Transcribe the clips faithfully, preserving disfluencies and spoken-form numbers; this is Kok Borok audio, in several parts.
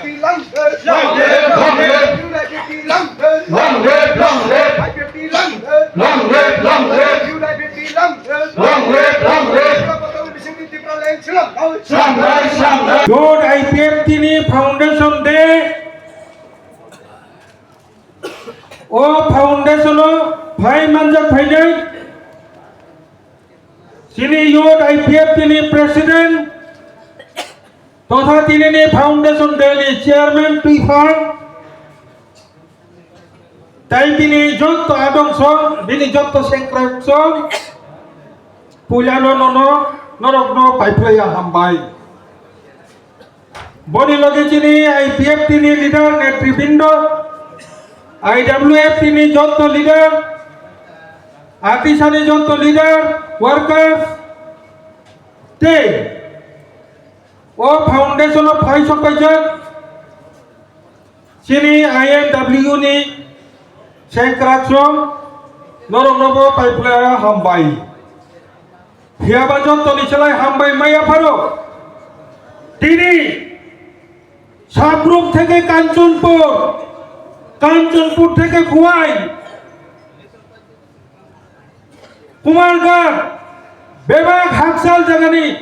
Long live, long live. U D I P P long live. Long live, long live. I P F T long live. Long live, long live. U D I P P long live. Long live, long live. Tiprasani bisingni Tipraland slam. Slam, slam. Youth I P F T ni Foundation Day. O foundation o phai manjak phainai chini youth I P F T ni president totha tini ni foundation day ni chairman Tuiphang tai bini jotto adong song, bini jotto sengkrak song, puilano nono norokno paiphlaiya hambai. Boni loge chini I P F T ni leader netribindo, I W F T ni jotto leader, Atisani jotto leader, workers, tei o foundation o phai sokpaijak chini I N W ni sengkraksong norokno bo paiphlaiya hambai. Phiyaba jottoni selai hambai maya pharo. Tini Sabruk theke Kanchanpur, Kanchanpur theke Khowai, Kumarghat, bebak hakchal jagani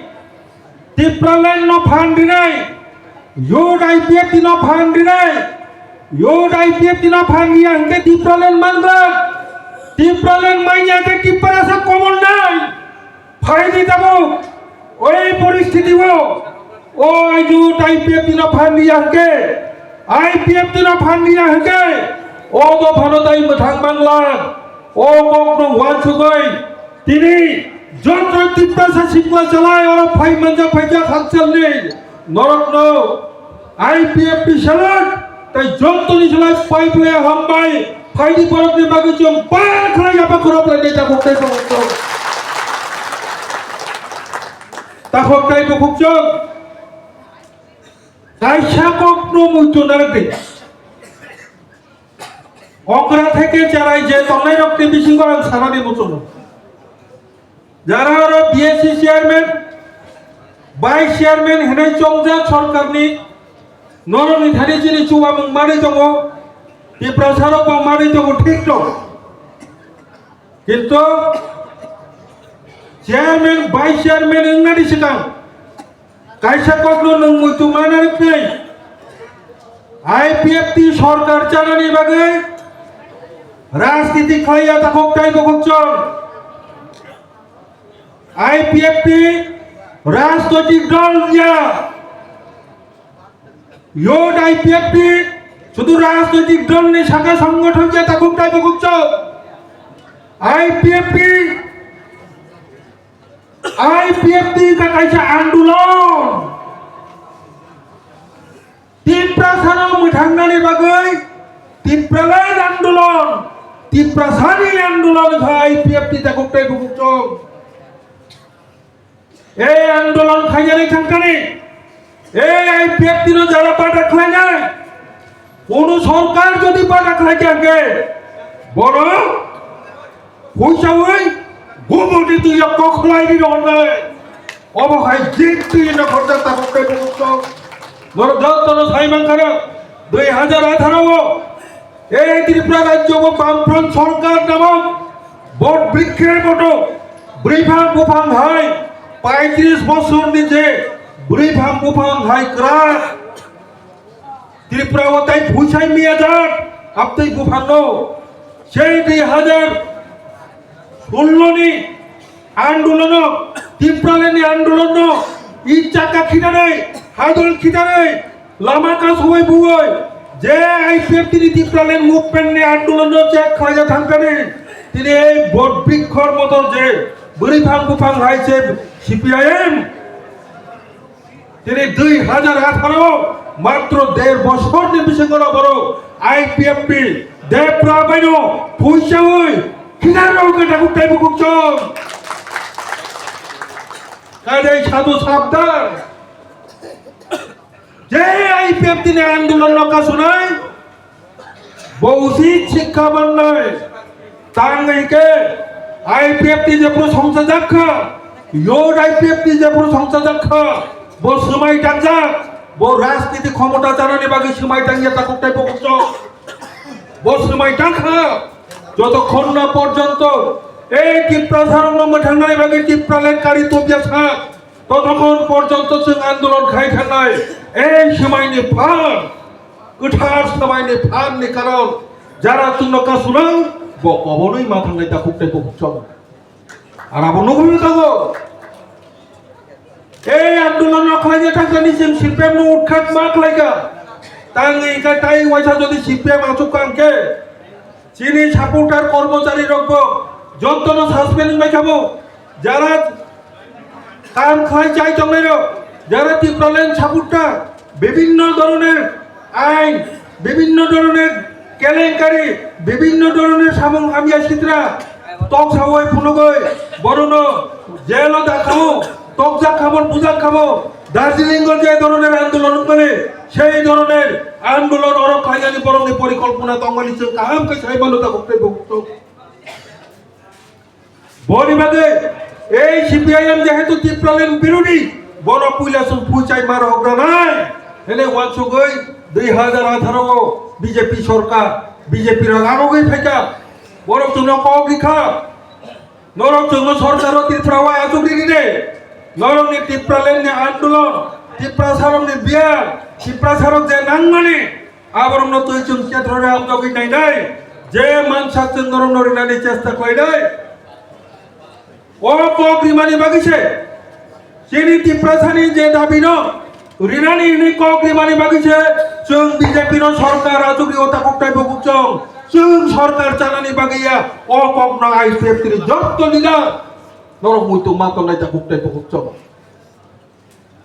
Tipraland no phan rinai, youth I P F T no phan rinai, youth I P F T no phan riya hwnkhe Tipraland manglak, Tipraland manya hwnkhe Tiprasa komol nai. Phaidi tabuk oi poristiti o, o youth I P F T no phan riya hwnkhe, I P F T no phan riya hwnkhe, o dophano tai mwthang manglak, o kokno uansugwi tini joto Tiprasa sikla chalai oro phai manjak phaijak hakchalni norokno I P F T salak tei jontoni salak pai phlai hambai phaidi borokni bagwi chwng pai khlai yapha khorok lai dei takhuk tei bukhuk chwng. Takhuk tei bukhuk chwng. Kaisa kokno muitu narwk di. Okra theke charai je tongnai rokni bisingo ang sanani muchungo. Jara oro B S C chairman, vice chairman hinwi chongjak sorkarni norokni thani chini chubamung manwi tongo, Tiprasa rok bo manwi tongo, thik tongo. Kintu chairman, vice chairman wngnani swkang kaisa kokno nwng muitu manarwknai I P F T sorkar chanani bagwi rajniti khlaiya takhuk tei bukhuk chwng. I P F T rajnoitik dol ya. Youth I P F T sudu rajnoitik dol ni saka songgothon ya takhuk tei bukhuk chwng. I P F T, I P F T ka kaisa andolon. Tiprasano mwthangnani bagwi Tipraland andolon, Tiprasani andolon kha I P F T takhuk tei bukhuk chwng. Ei andolon khainani thangkani, ei I P F T no jara bada khlainai, kono sorkar jodi bada khlaikha hwnkhe, bono Huisawi gumuni twi o kokhlai ni rwnai. Obo hai jin twi no khorja tabuk tei bukuk tong. Norok jotono sai mankha na, dui hajar atharo o ei Tripura rajyo o Bamfront sorkar namok bot brikhir moto bwrwi phang buphang hai paitris bosor ni je bwrwi phang buphang hai kwrak Tripura o tai phuisai miya jak, abtwi buphangno sei dui hajar sullo ni andolono, Tipraland ni andolono, i chaka khitanai, hadol khitanai, lama kasubui buoi, je I P F T ni Tipraland movement ni andolono chek khlaijak thangkani, tini ei bot brikhor motor je bwrwi phang buphang hai se C P I M. Tini dui hajar atharo matro der bosor ni bisingo no borok I P F T depra baino phuisaui khinar rok khe tabuk taibo kukchong. Kadai sadu sabdar. Je I P F T ni andolon no kasunai, bo usit sikha mannai. Tang hingke I P F T jephru songchajak kha, youth I P F T jephru songchajak kha, bo swmai tangjak. Bo rajniti khomota chanani bagwi swmai tangya takhuk tei bukhuk chwng. Bo swmai tangkha. Jotokhon na porjonto ei Tiprasarokno mwthangnani bagwi Tipraland kari tubya sa, totokhon porjonto chwng andolon khai thangnai. Ei swmaini phan, kwthar swmaini phanni karon jara chwngno kasunang, bo kobonwi ma thangnai takhuk tei bukhuk chwng. Ar abo nugwi tongo. Ei andolon rok khlaina thangkani chwng C P M no utkhat ma khlaika. Tangwi kha tai waisa jodi C P M achuk kha hwnkhe chini supporter kormochari rokbo jotono suspend wngbai khabo. Jara kam khlai chai tongnai rok, jara Tipraland supporter, বিভিন্ন ধরনের আইন, বিভিন্ন ধরনের কেলেঙ্কারি, বিভিন্ন ধরনের samung hamya sitra toksawi phunugwi borokno jelo dakhao, tokjak khabo, bujak khabo, Darjeeling-o je ধরনের আন্দোলন wngmani, সেই ধরনের আন্দোলন oro khlainani borokni porikolpona tongmani chwng kaham khe sai mano takhuk tei bukhuk chwng. Boni bagwi ei C P I M jehetu Tipraland birodhi, bono puila chwng phuichai ma rohok ranai. Hene uansugwi dui hazar atharo o B J P sorkar, B J P rok arogwi phaikha. Borok chwngno kok rikha. Norok chwngno sorkar o Tripura o achuk riri de. Norokni Tipraland ni andolon, Tiprasarokni biyar, Tiprasarok je nangmani, aborokno twi chwng chetrore hamjagwi nainai, je mansak chwng norokno rinani chesta khlainai. O kok rimani bagwi se chini Tiprasani je dabino rinani hwnwi kok rimani bagwi se chwng B J P no sorkar achukri o takhuk tei bukhuk chwng, chwng sorkar chanani bagwi ya o kokno I P F T ni jotto leader norok muitu ma tongnai takhuk tei bukhuk chwng.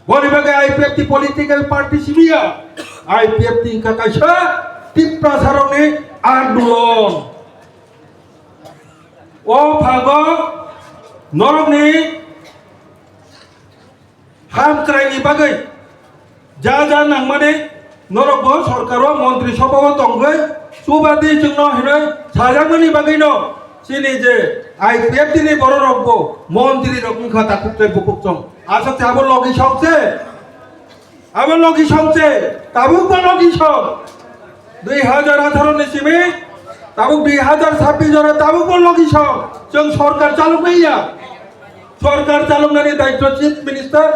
Boni bagwi I P F T political party simi ya. I P F T wngkha kaisa Tiprasarokni andolon. O phago norokni hamkraini bagwi ja ja nangmani norok bo sorkar o montri sabha o tongwi chuba di chwngno hinwi sajakmani bagwino chini je I P F T ni bororok bo montri rok wngkha takhuk tei bukhuk chwng. Aswk se abo logi sok se. Abo logi sok se. Tabuk bo logi sok. Dui hazar atharo ni simi tabuk dui hazar sabbish oro tabuk bo logi sok. Chwng sorkar chalok nai ya. Sorkar chaloknani daityo chief minister,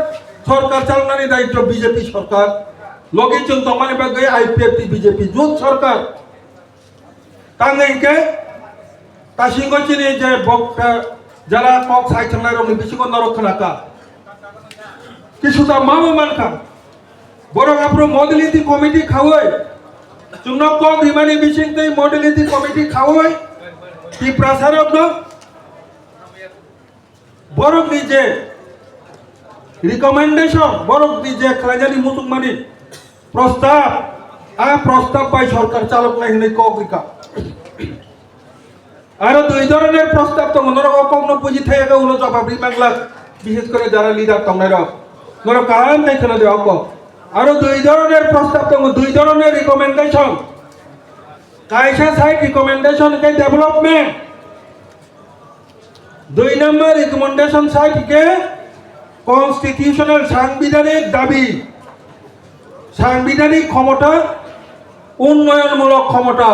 sorkar chaloknani daityo B J P sorkar. Logi chwng tongmani bagwi I P F T B J P jut sorkar. Tangwi hwnkhe tasingo chini je bokta jara kok sai thangnairokni bisingo norok khnakha. Kisuta mabo mankha. Borok aphuru modality committee khaui chwngno kok rimani bisingtwi modality committee khaui Tiprasarokno borokni je recommendation, borokni je khlainani muchungmani prostab, a prostab bai sorkar chaloknai hwnwi kok rikha. Aro dui dhoroner prostab tongo, norok o kokno buji thaiyaga ulo jobab ri manglak, bishes kore jara leader tongnairok. Norok kaham khe khwna de o kok. Aro dui dhoroner prostab tongo, dui dhoroner recommendation. Kaisa side recommendation khe development. Dui number recommendation side khe constitutional, sangbidanik dabi, sangbidanik khomota, unnoyonmulok khomota.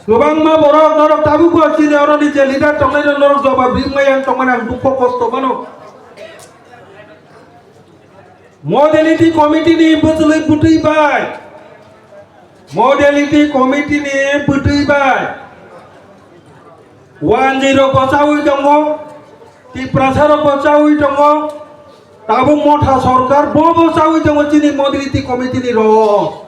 Kwbangma borok norok tabukbo chini oroni je leader tongnai norok jobab ringmai ang tongmani ang dukho kosto mano. Modality committee ni bwchwlwi bwtwi bai, modality committee ni bwtwi bai wanjwi rok bwchawi tongo, Tiprasa rok bwchawi tongo, tabuk motha sorkar bo bwchawi tongo chini modality committee ni rok.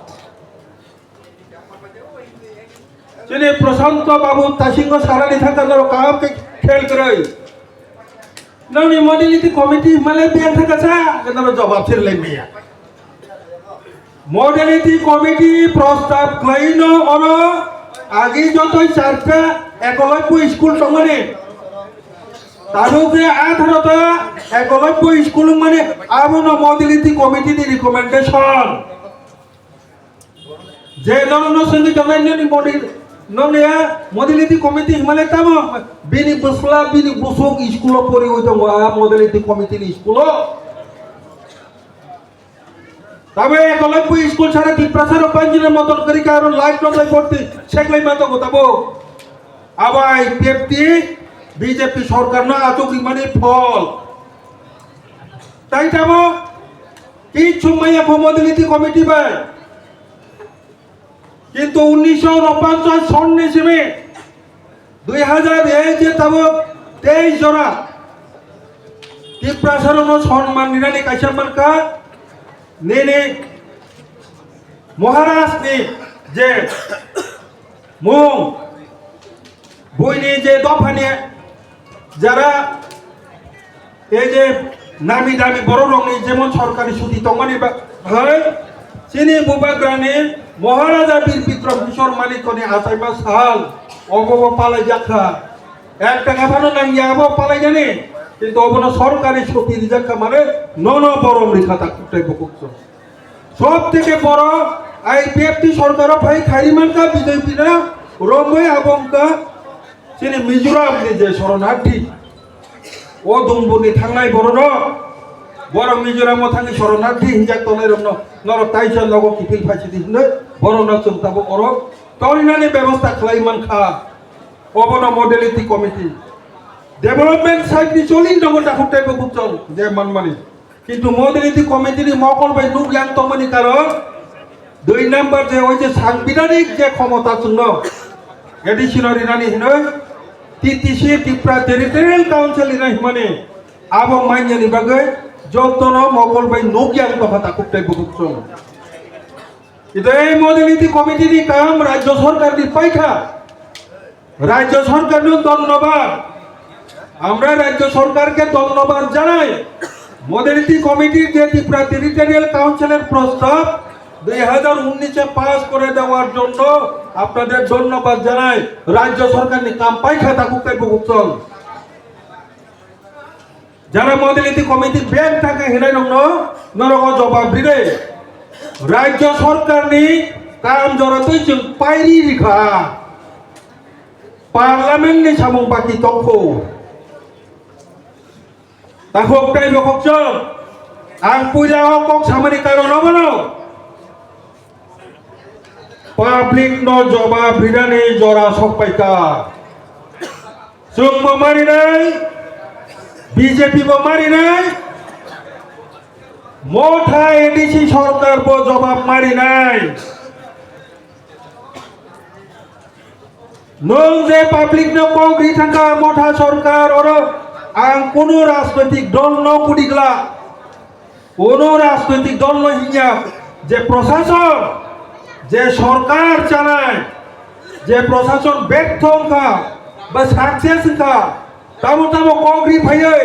Chini Prashanto Babu tasingo sarani thangkha norok kaham khe khel kwrwi. Nongni modality committee himale biyang thangkha sa, khe norok jobab sir lai maya. Modality committee prostab khlaino oro agi jotoi charta ekolobbo school tongmani. Tabuk khe atharo ta ekolobbo school wngmani abono modality committee ni recommendation. Je norokno swngwi tongnai nini modi-, nongni a modality committee himale tamo? Bini bwsla, bini busuk school-o poriwi tongo a modality committee ni school-o. Tabo ekolobboi school sara Tiprasa rok panjina motor kwrwi ka aro light rok lai borti seklai ma tongo tabo. Abo I P F T B J P sorkar no achuk rimani phol. Tai tabo kichu maya pho modality committee bai. Kintu unnisho unoponchas sonni simi dui hajar ek je tabuk teis jora Tiprasarokno sonman rinani kaisa mankha nini Maharajni je mung buini je dophani jara ei je nami dami borok rokni jemon sorkari suti tongmani ba-, hai chini bubagrani Maharaja Bir Bikram Kishore Manikni achaima sal obo bo palai jakha. Ek taka phano nangya abo palai jani, kintu obono sorkari suti rijak kha mane nono borom rikha ta kutai bukuk so. Sob theke boro I P F T sorkaro phai khairi mankha B J P na romwi abo wngkha chini Mizoram ni je soronarthi. O Dumbur ni thangnai borok no, borok Mizoram o thangwi soronarthi hinjak tongnai rok no, norok taisa nogo kiphil phaisidi hinwi borok no chwng tabuk oro torinani bebostha khlai mankha. Obono modality committee. Development side ni choli nogo takhuk tei bukuk chong je manmani. Kintu modality committee ni mokol bai nuk yang tongmani karon dui number je oi je sangbidhanik je khomota chwngno A D C no rinani hinoi T T C Tipra Territorial Council rinai himani abo manyani bagwi jotono mokol bai nuk yang tongkha takhuk tei bukuk chong. Kintu ei modality committee ni kam rajyo sorkar ni paikha. রাজ্য সরকারকে ধন্যবাদ। আমরা রাজ্য সরকারকে ধন্যবাদ জানাই। মডেলিটি কমিটির যে ত্রিপুরা টেরিটোরিয়াল কাউন্সিলের প্রস্তাব দুই হাজার উনিশে পাস করে দেওয়ার জন্য আপনাদের ধন্যবাদ জানাই। রাজ্য সরকারনি kam paikha takhuk tei bukuk chong. Jara modality committee bek thangkha hinai rokno norok o jobab ri de. Rajya sorkar ni kam jora twi chwng pairi rikha. Parliament ni samung baki tongkho. Takhuk tei bokhok chwng ang puila o kok samani karon obono. Public no jobab rinani jora sokpaikha. Chwngbo marinai, B J P bo marinai, motha A D C sorkar bo jobab marinai. Nwng je public no kok ri thangkha motha sorkar oro ang kunu rajnoitik dol no kudigla. Kono rajnoitik dol no hinya je prosason, je sorkar chanai, je prosason bertho wngkha ba success wngkha, tamo tamo kok ri phaiwi,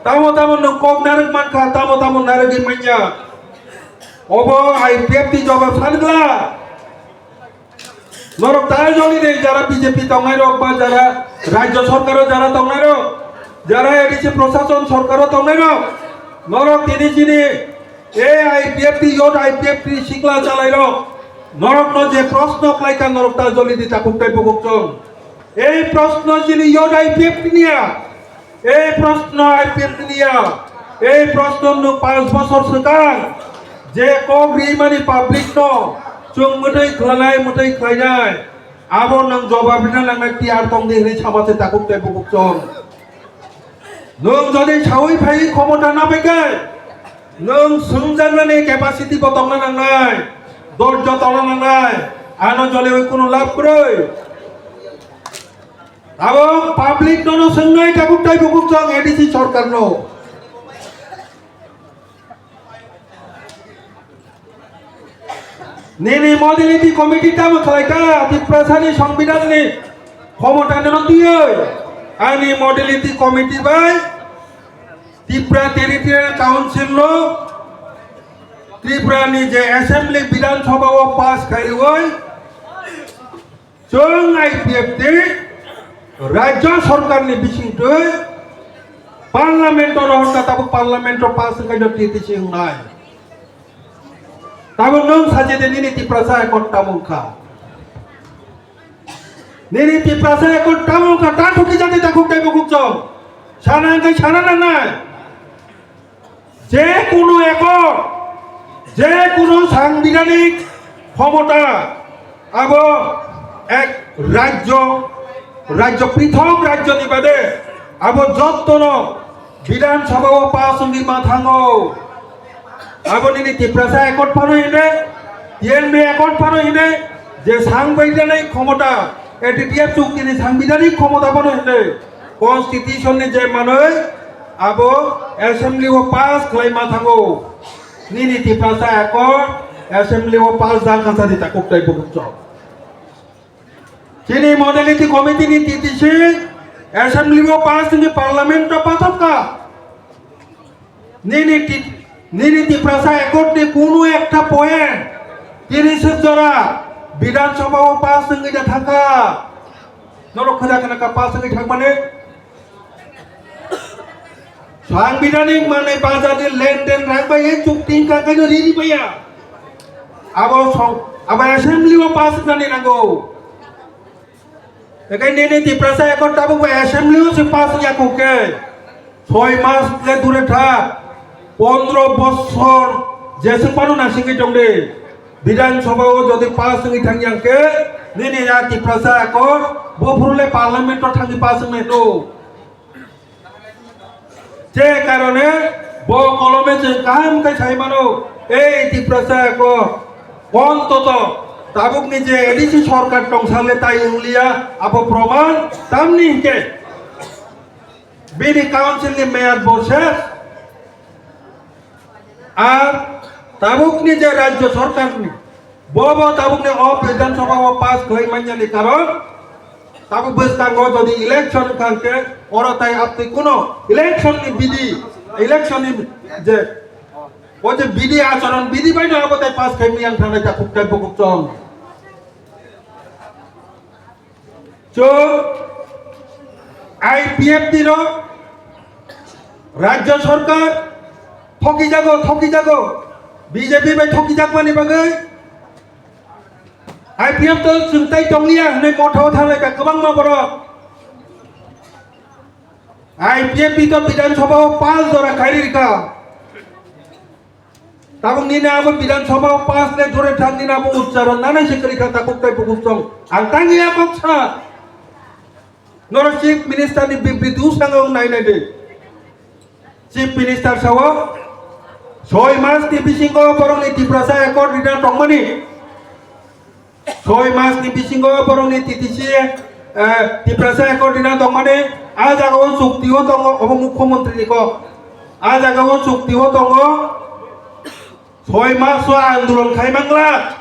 tamo tamo nwng kok narwk mankha, tamo tamo narwgwi manya. Obo I P F T jobab sanwkla. Norok ta joli de jara B J P tongnai rok ba jara rajya sorkaro jara tongnai rok, jara A D C prosason sorkaro tongnai rok, norok tini chini A I P F T, yot I P F T sikla chalai rok, norok no je proshno khlai kha norok ta joli di takhuk tei bukuk chwng. Ei proshno chini yot I P F T niya. Ei proshno I P F T niya. Ei proshno nwng panch bochor swkang je kok rimani public no chwng mwtwi khwlainai, mwtwi khlainai, abo nwng jobab rina nangnai tiyar tong di hwnwi sama se takhuk tei bukuk chwng. Nwng jodi sawi phai khomota na bai khe, nwng swngjaknani capacity bo tongna nangnai, dorjo tongna nangnai, ano joliwi kunu lab kwrwi. Abo public nono swngnai tabuk tai bukuk chwng A D C sorkar no. Nini modality committee tamo khlai kha Tiprasani Songbidanni khomota nono twiwi ani modality committee bai Tipra Territorial Council no Tripura ni je assembly Bidhan Sabha o pass khaiwi Chwng I P F T Rajya Sarkar ni bisingtwi Parliament o rohorkha, tabuk Parliament o pass wngkha no T T C wngnai. Tabuk nwng sajede nini Tiprasa ekot tamo wngkha. Nini Tiprasa ekot tamo wngkha, ta thuki jate takhuk tei bukuk chwng. Sana wngkha sana nangnai. Je kunu ekot, Je kono sangbidhanik khomota abo ek rajyo, rajyo prithok rajyoni bade abo jottono Bidhan Sabha o pass wngwi ma thango. Abo nini Tiprasa Accord phano hine, T N B Accord phano hine, je sangbidhanik khomota, A D T F chuktini sangbidhanik khomota phano hine, Constitution ni je manwi abo assembly o pass khlai ma thango. Nini Tiprasa Accord assembly o pass jang kha sadi ta kok tai bukuk chok. Chini modality committee ni T T C assembly o pass ni parliament o pathok kha. Nini ti-, nini Tiprasa Accord ni kunu ekta point tini sik jora Bidhan Sabha o pass wngwi da thangkha. Norok khada khana ka pass wngwi thangmani. Sangbidhanik manwi bazar ni lenden rang bai e chukti wngkha khe no riri baya. Abo song, abo assembly o pass wngna ni nango. Ekai nini Tiprasa Accord tabuk bai assembly o se pass ya kok khe. Soi mas le dure tha. Pondro bosor jeswk phano nasingwi tongdi. Bidhan Sabha o jodi pass wngwi thang yang khe nini ya Tiprasa Accord bo phuru le parliament o thangwi pass wngnai no. Je karone bo kolome chwng kaham khe sai mano, ei Tiprasa Accord, ontoto tabukni je A D C sorkar tongsa le tai wng liya, abo proman tamni hinkhe bini council ni mayor bo ses, ar tabukni je rajyo sorkar ni Bo bo tabukni o Bidhan Sabha o pass khlai manya ni karon tabuk bwskango jodi election wngkha hwnkhe oro tai aptwi kuno election ni bidi, election ni je o je bidi acharon bidi bai no abo tai pass khai miyang thangnai ta khuk tai bukuk chong. Chwng I P F T no rajya sarkar thokijago, thokijago, B J P bai thokijakmani bagwi I P F T no chwng tai tongliya hwnwi mothao thanglai kha kwbangma borok. I P F T to Bidhan Sabha o panch jora khairi rikha. Tabuk nini abo Bidhan Sabha o pass le dure thang nini abo uchcharon nanai se kwrwi kha tabuk tai bukuchong. Ang tang ya kok sa. Noro Chief Minister ni bibri du sanga ang nai nai de. Chief Minister sao soi mas ni bisingo borok ni Tiprasa Accord rina tongmani. Soi mas ni bisingo borokni T T C, eh, Tiprasa Accord rina tongmani, a jaga o chukti o tongo, obo Mukhyamantri ni kok. A jaga o chukti o tongo, soi mas o andolon khai mangla.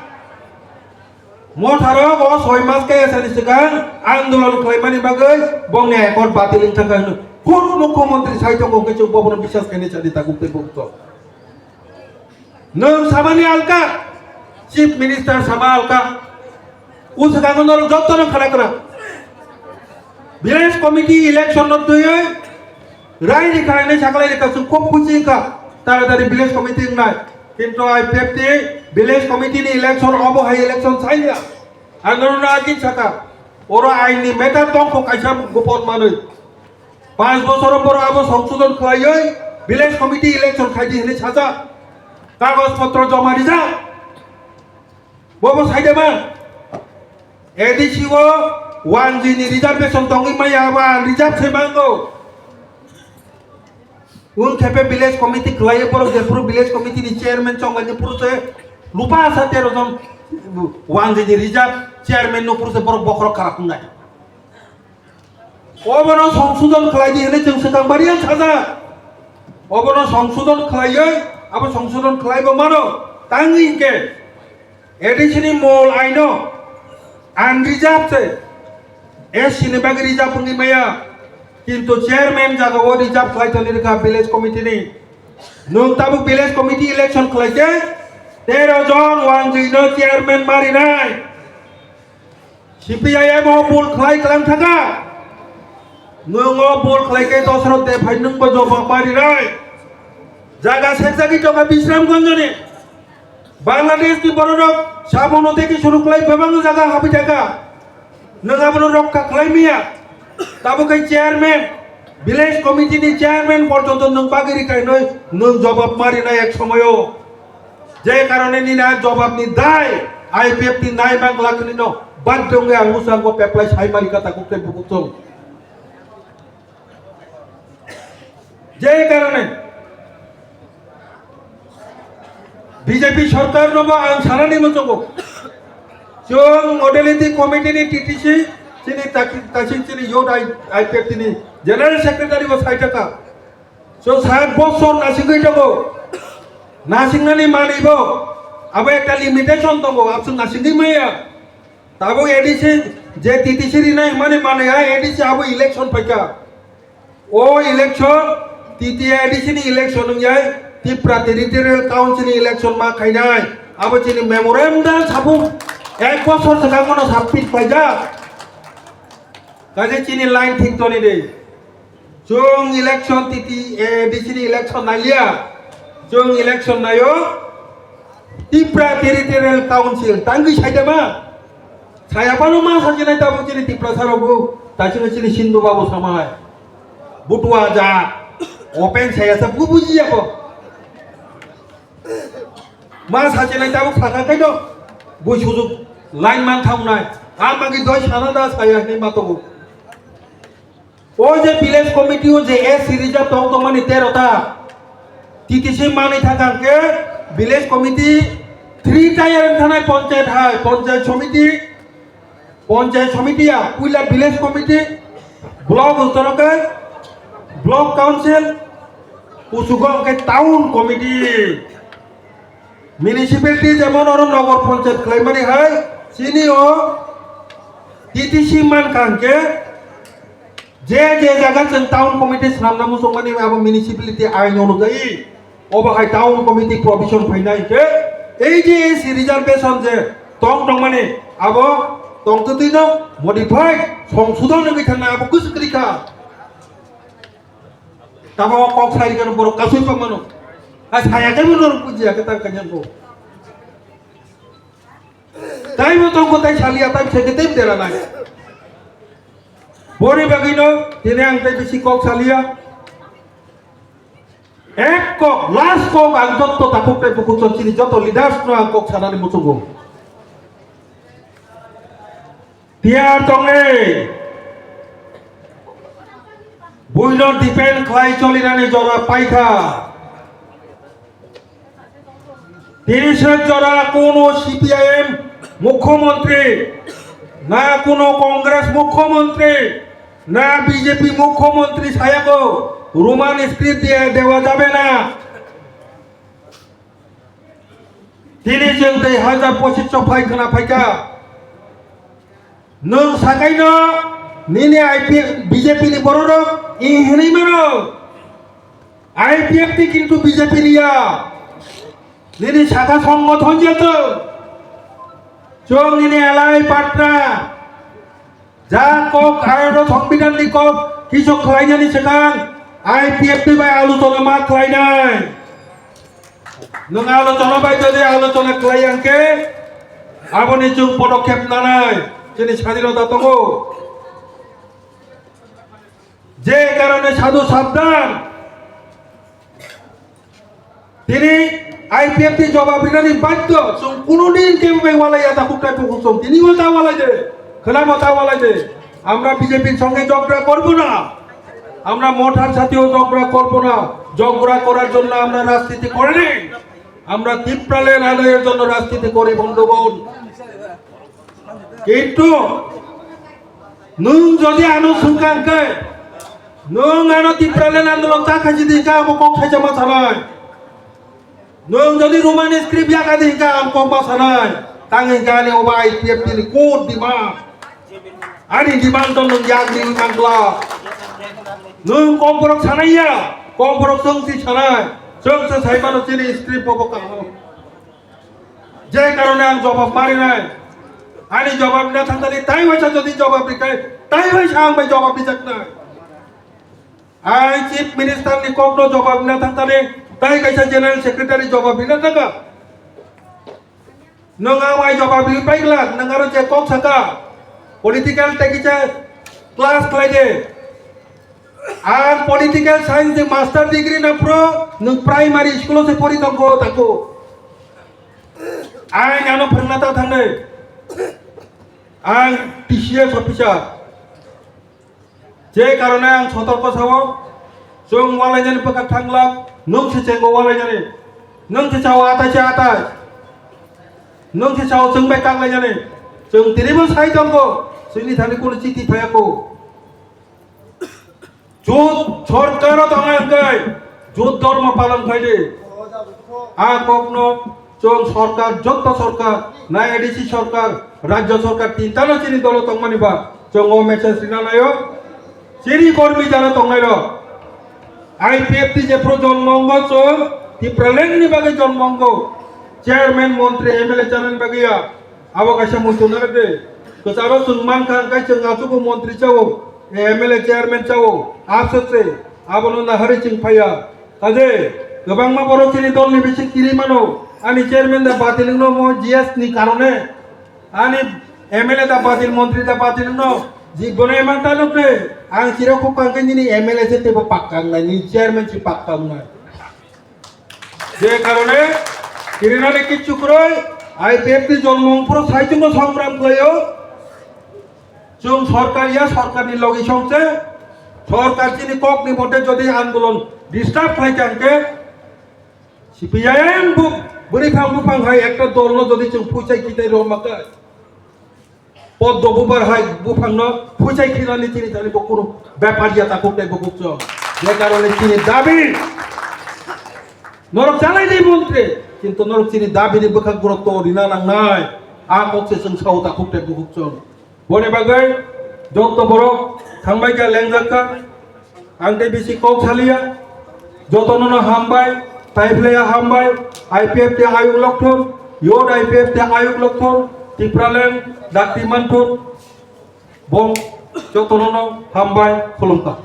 Motharok o soi mas kaya sani swkang andolon khlaimani bagwi bongni accord batil wngkha hwnwi. Khud Mukhyamantri sai tongo hwnkhe chwng bobono biswas khainai chadi takuk tei bukto. Nwng samani alka, Chief Minister sama alka, o swkango norok jotono khara kwrang. Village committee election no twiwi rai rikha hinwi saklai rikha, chwng kok buji wngkha, taratari village committee wngnai. Kintu I P F T village committee ni election obo hai election saiya. Ang norokno agin saka, oro ain ni matter tongkho kaisa gopon manwi. Panch bochor borok abo songsodon khlaiwi village committee election khaidi hinwi sajak. Kagoj potro joma rijak. Bobo saidema A D C o one G ni reservation tongwi maya abo ang reserve se mango. Wng khe village committee khlaiwi borok jephuru village committee ni chairman chonglai ni phuru se lupa asa tero jon one G ni reserve chairman no phuru se borok bokhorok kharap wngnai. Obono songsodon khlai di hinwi chwng swkang bariya sajak. Obono songsodon khlaiwi, abo songsodon khlaibo mano. Tangwi hinkhe A D C ni mol aino unreserved se S C ni bagwi reserve wngwi maya. Kintu chairman jaga o reserve khlai toni rwkha village committee ni. Nwng tabuk village committee election khlai khe tero jon one G no chairman marinai. C P I M o bul khlai klang thaka. Nwng o bul khlai khe Dosrot de phai nwng bo jobab ma rinai. Jaga sekjagwi tongkha Bisramganj ni. Bangladesh ni bororok sabono tei khe suru khlai bebak jaga habi thaka. Nwng abono rokha khlai miya. Tabuk khe chairman, village committee ni chairman porjonto nwng bagwi rikai noi, nwng jobab ma rinai ek somoyo. Je karone nini a jobab ni dai I P F T ni nai mang glak ni no bad dong ya ang usa go peplai sai mari kata kukte bukuk tong. Je karone B J P sarkar no bo ang sanani muchungo. Chwng modality committee ni T T C chini taki-, tasing chini youth I-, I P F T ni general secretary bo sai taka. So sat bosor nasingwi tongo. Nasingnani manwi bo abo ekta limitation tongo, abswk nasingwi maya. Tabuk A D C je T T C rinai hwnmani manwi hai A D C abo election phaikha. O election T T A D C ni election wngyai Tipra Territorial Council ni election ma khainai. Abo chini memorandum sabuk ek bosor swkang mano submit khlaijak. Kaje chini line thik toni de. Chwng election T T A D C ni election naiya. Chwng election naio. Tipra Territorial Council tangwi saitama. Saya pano ma sakinai tabuk chini Tiprasa rogo. Tachino chini Sindhu Babu samai. Butua ja. Open saya sa bu bujiya ko. Ma sakinai tabuk saka kaino. Bui sujuk line man thaunai. Amagi doi sana da saya ni matogo. O je village committee o je S C reserve tong tongmani tero ta. T T C manwi thangkha hwnkhe village committee three tier wng thanai panchayat hai, panchayat somiti, panchayat somiti ya, puila village committee, block wng tono khe block council, kuchugo hwnkhe town committee. Municipality jemon oro nogor panchayat khlaimani hai, chini o T T C mankha hwnkhe, je je jaga chwng town committee swnamna muchungmani abo municipality ain onujai obo hai town committee provision phainai hwnkhe, ei je S C reservation je tong tongmani abo tongtwtwino modified songsodon wngwi thangnai abo kwchwk kwrwi kha. Tamo kok sai khe borok kasui pamano. A saya khe bo norok bujiya khe ta kanya ko. Tai bo tong ko tai salia tai se khe tem dera nai. Bori bagino tini ang tai bisi kok salia. Ek kok, last kok ang jotto takhuk tai bukhuk ton chini jotto leaders no ang kok sanani muchungo. Tiyar tongwi buino depend khlai cholinani jora paikha. Tini se jora kuno C P I M mukhyamantri, na kuno Congress mukhyamantri, na B J P mukhyamantri sayago Roman script diye dewa jabe na. Tini chwng tei hazar pochis so phai khwna phaikha. Nwng sakaino nini I P F, B J P ni bororok i hinwi mano. I P F T kintu B J P ni ya. Nini saka songothon je chwng. Chwng nini elai patra. Ja kok ayoro Songbidan ni kok kisu khlainani swkang I P F T bai aluchona ma khlainai. Nwng aluchona bai jodi aluchona khlai ang khe aboni chwng podokkhep nanai chini sadinota tongo. Je karone sadhu sabdan. Tini I P F T jobab rinani badhyo, chwng kuno din kebo bai walai ya, takhuk tai bukhuk chwng tini bo ta walai de, khwlamo ta walai de. আমরা বিজেপির সঙ্গে ঝগড়া করব না, আমরা মথার সাথেও ঝগড়া করব না। ঝগড়া করার জন্য আমরা রাজনীতি করি নাই, আমরা তিপ্রাল্যান্ড আদায়ের জন্য রাজনীতি করি বন্ধুগণ। কিন্তু nwng jodi ano swngkha hwnkhe, nwng ano Tipraland andolon ta khaisi di hwnkhe abo kok thaisa ma sanai. Nwng jodi Roman script yaka di hwnkhe ang kok ma sanai. Tang hwnkhe ani obo I P F T ni core demand. Ani demand to nwng yak di mangla. Nwng kok borok sanai ya, kok borok chwng si sanai. Chwng se sai mano chini script bobo kaham. Je karone ang jobab marinai. Ani jobab rina thangtani tai waisa jodi jobab rikai, tai waisa ang bai jobab rijaknai. Ang Chief Minister ni kok no jobab rina thangtani tai kaisa General Secretary jobab rina thangka. Nwng ang bai jobab ri pai glak, nwng aro je kok saka, political tei kisa class khlai de. Ang political science ni master degree na pro, nwng primary school o se pori tongo tako. Ang ano phwrwngna ta thangnai. Ang T C S officer. Je karone ang sotorko sao, chwng walainani bwkhak thanglak, nwng se chengo walainani, nwng se sao atai se atai, nwng se sao chwng bai kaklainani, chwng tinibo sai tongo, chwngni thani kunu chiti phaiya ko. Jut sorkaro tongnai hwnkhe jut dhormo palon khaidi. A kokno chwng sorkar, jotto sorkar, na A D C sorkar, rajyo sorkar, tintano chini dolo tongmani ba chwng o message rina naio. Chini kormi jara tongnairok, I P F T jephru jonmo wngo chwng Tipralengni bagwi jonmo wngo. Chairman, montri, M L A chanani bagwi ya. Abo kaisa muitu narwk de. Kwcharo chwng mankha hwnkhe chwng achugo montri chao, M L A chairman chao, aswk se. Abono naharwi chwng phaiya. Kaje, kwbangma borok chini dolni bising kiri mano. Ani chairman da batil wngno mo G S ni karone. Ani M L A da batil, montri da batil wngno. Ji bono eman ta nuk de. Ang chiro khuk kangkhe nini M L A se teibo pakka wngnai, nini chairman se pakka wngnai. Je karone kirinani kichu kwrwi, I P F T ni jonmung phuru saichungno songram khlaio. Chwng sorkar ya, sorkarni logi songse, sorkar chini kokni mote jodi andolon disturb khlai kha hwnkhe, C P I M bu bwrwi phang buphang hai ekta dolno jodi chwng phuisai khitai rw makha. Poddo bubar hai buphangno phuisai khinani chini thani bo kunu bepar ya takhuk tei bukhuk chwng. Je karone chini dabi norok chalai di montri, kintu norok chini dabi ni bwkhak borok to rina nangnai. A kok se chwng sao takhuk tei bukhuk chwng. Boni bagwi jotto borok thangbai kha lengjak kha. Ang tei bisi kok saliya, jotono no hambai, taiphlaiya hambai, I P F T ayuk lokthun, yod I P F T ayuk lokthun, Tipraland dakti manthun, bong jotono no hambai khulumkha.